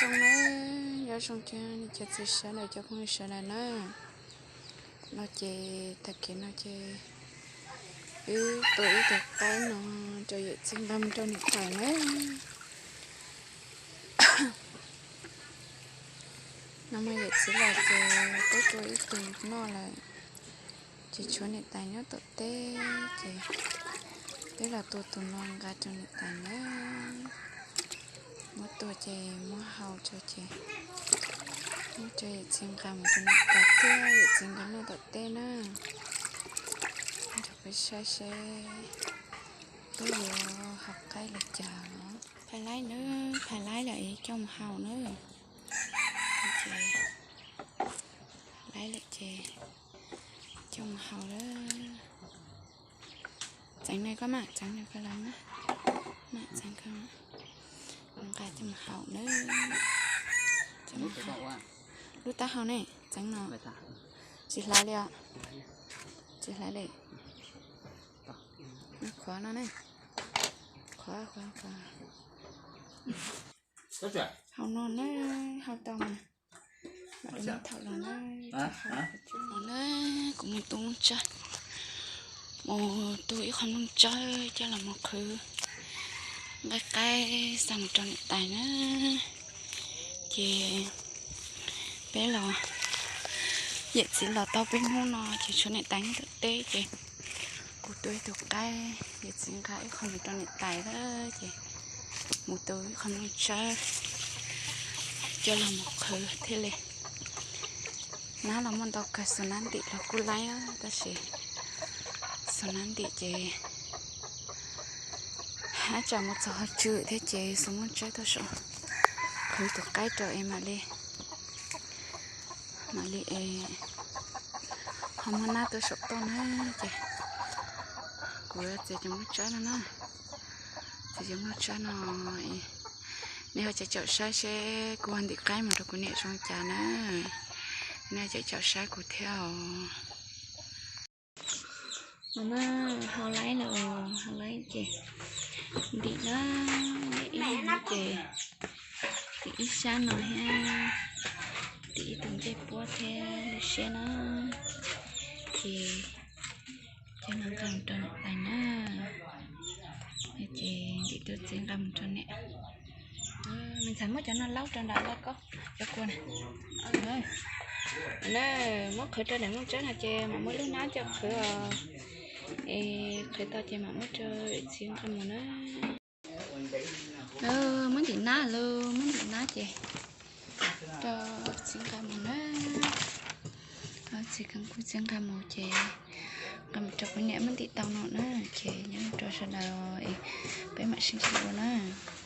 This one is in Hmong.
Zoo na, nyob zoo cov niam cov txiv sawv daws, cov phooj ywg sawv daws na. No ces tag kis no ces wb tua ib tug qaib no rau yawm txiv nqa mus rau niam tais na. No mas yawm txiv los ces peb tua ib tug noj lawm, ces tshuav niam tais nyob tom teb ces peb los tua tus no nqa rau niam tais na. Muab tua ces muab hau tso ces muab rau yawm txiv nqa mus rau niam tais thiab yawm txiv nqa noj tom teb na. Nrog peb saib seb peb yuav hau qaib li cas. Phais laib na, phais laib lawm es coj mus hau na. Ces laib lawm ces coj mus hau lawm. Txeev ne koj mam txeev ne koj los na, mam txeev koj, nqa coj mus hau na. Lub taub hau ne, txeev no. Tsis hlais li os. Tsis hlais li. Qhuav no ne. Qhuav, qhuav, qhuav. Hau no na, hau tau mas mam li thaum los na. No na, kuv mus tu nplooj tsawb, mus tu ib qho nplooj tsawb coj los mus qhwv nqaij qaib xa mus rau niam tais na. Ces peb los, yawm txiv los tau peb hnub no ces tshuav niam tais nyob tom teb ces kuv tua ib tug qaib, yawm txiv nqa ib qho mus rau niam tais lawm ces mus tu ib qho nplooj tsawb coj los mus qhwv thiaj li. Nab los muaj ntau kawg, xuas nab ntim los kuj laib tab sis xuas nab ntim ces hab tsam mus txog hauv tswm thiab ces xuas nplooj tsawb tuaj saum qhwv tus qaib rau es mam li, mam li es ho muaj nab tuaj saum toj na. Ces kuv txiav cov nplooj tsawb no na, txiav cov nplooj tsawb no. Nej ho caum caum saib seb kuv ntim qaib mus rau kuv niam zoo cas na. Nej caum caum saib kuv thiab os. Hau laib lawm, hau laib ces ntim na, ib hnub ces ntim ib sab no thiab, ntim ib tug ncej puab thiab lub siab na, ces coj los nqa mus rau niam tais na. Ces ntim tub txiv nqa mus rau niam. Me ntxhais muab cov no laub rau nram laj koj, cov kua na. Na, muab qhwv rau daim nplooj tsawb no ces mam muab lub nab coj qhwv os. Es qhwv tau ces mam muab rau txiv nqa mus na. Muab ntim nab lawm, muab ntim nab ces rau txiv nqa mus na. Txiv nqa mus ces nqa mus rau kuv niam muab ntim tau no na. Ces nyob zoo rau sawv daws, peb mam sib ntsib dua na.